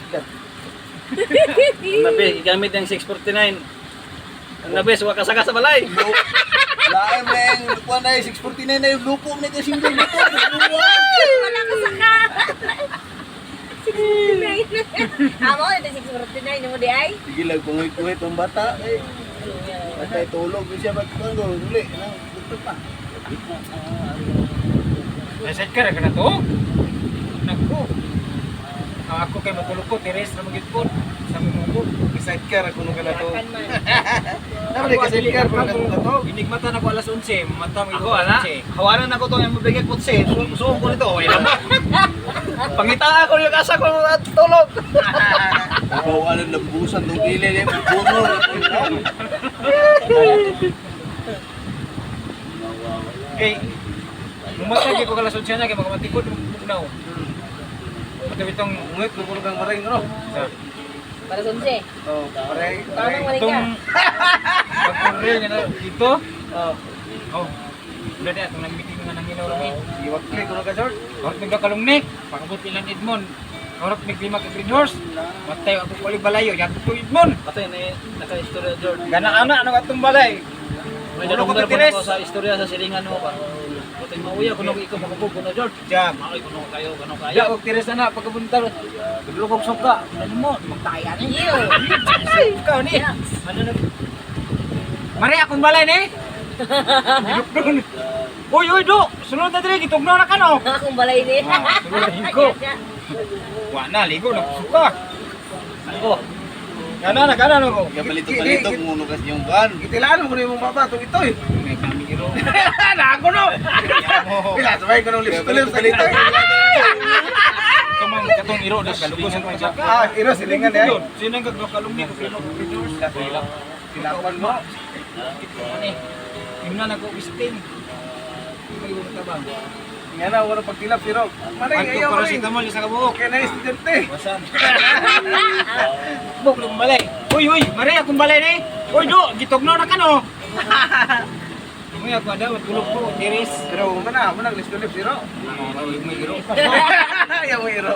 Sidecar. Ang nabi, gigamit ang 649. Ang nabi, suwa kasaka sa balay. Lain na yung kuan na yung 649 na yung lupo na kasi yung lupo. Wala ka saka. 649. Amo, ito 649 mo di ay. Sige lang, kungoy-kungoy itong bata. Eh. Patay tulog siya ba't kuan ko uli. Ano, Dugtong pa. Naset ka na to. Nagko. Ang ako kay matulog ko, teres na magyud ko. Sa mga ko. Sidecar ako nung ka na to. Kan man. Naman ka sidecar pero ka to. Inigmata na ko alas 11, mata mo Ako, ana, hawanan ako itong mabigay kutsi. Suong ko nito. Okay lang ba? Pangita ako yung asa ko at tulog. Bawa ng lambusan tong gilid eh. Bungo. Kay Mumatay kay ko alas 11 na kay makamatikod bugnaw. Matabi itong Ungit ko kang maring no. Para sa 11. Oh, maring. Tanong wala ka. Itong pag-unreal niya na dito. Oh, Oh. Wala di atong nag-meeting nga nanginaw rami. giwakli ko ka short. Orat mig kalungnik, pakabot ilan Edmond. Orat mig lima ka Green Horse. Matay ako kulig balayo, yato to Edmond. Patay na naka-istorya, George. Gana ana ano atong balay. May Ulo ko nanunggar po titiris. ako sa istorya sa silingan mo ba? Patay mauya, kuno ikaw makabog, kuno George. Jam. Maoy, kuno kayo, kuno kayo. Ya og tires ana pagkabuntar. Tulog og suka. Ano mo, magtaya ni. Ew. Ikaw ni. Ano na? Mare akong balay ni. Gidukdon. Uy, uy, do. Sunod na diri gitugnaw na kano. Akong balay ni. Ah, sunod na ko. Wa na ligo na suka. Ako, Gana na gana na ko. Kabalito-balito kung uno kasi yung kuan. Gitilaan mo kuno imong baba tong ito eh. May kami giro. Na ako no. Pila sabay ko nung lips to lips sa ito. Tumang katong iro na kalugos ang pagsaka. Ah, iro silingan eh. Sino ang gagkalong ni Kuno Green Horse? Silapan mo. Ani. Imna na ko isting. May ibang tabang. Nga na wala pagtilap pero maring Anto ayaw maring. paracetamol sa kabuok. Okay na estudyante. Wasan. Bok lang balay. Uy, uy, mare akong balay ni. Uy, do, gitugnaw na kano. Muy ako ada matulog ko, tiris. Pero mo na, mo na lips to lips iro. May iro. Ayaw mo iro.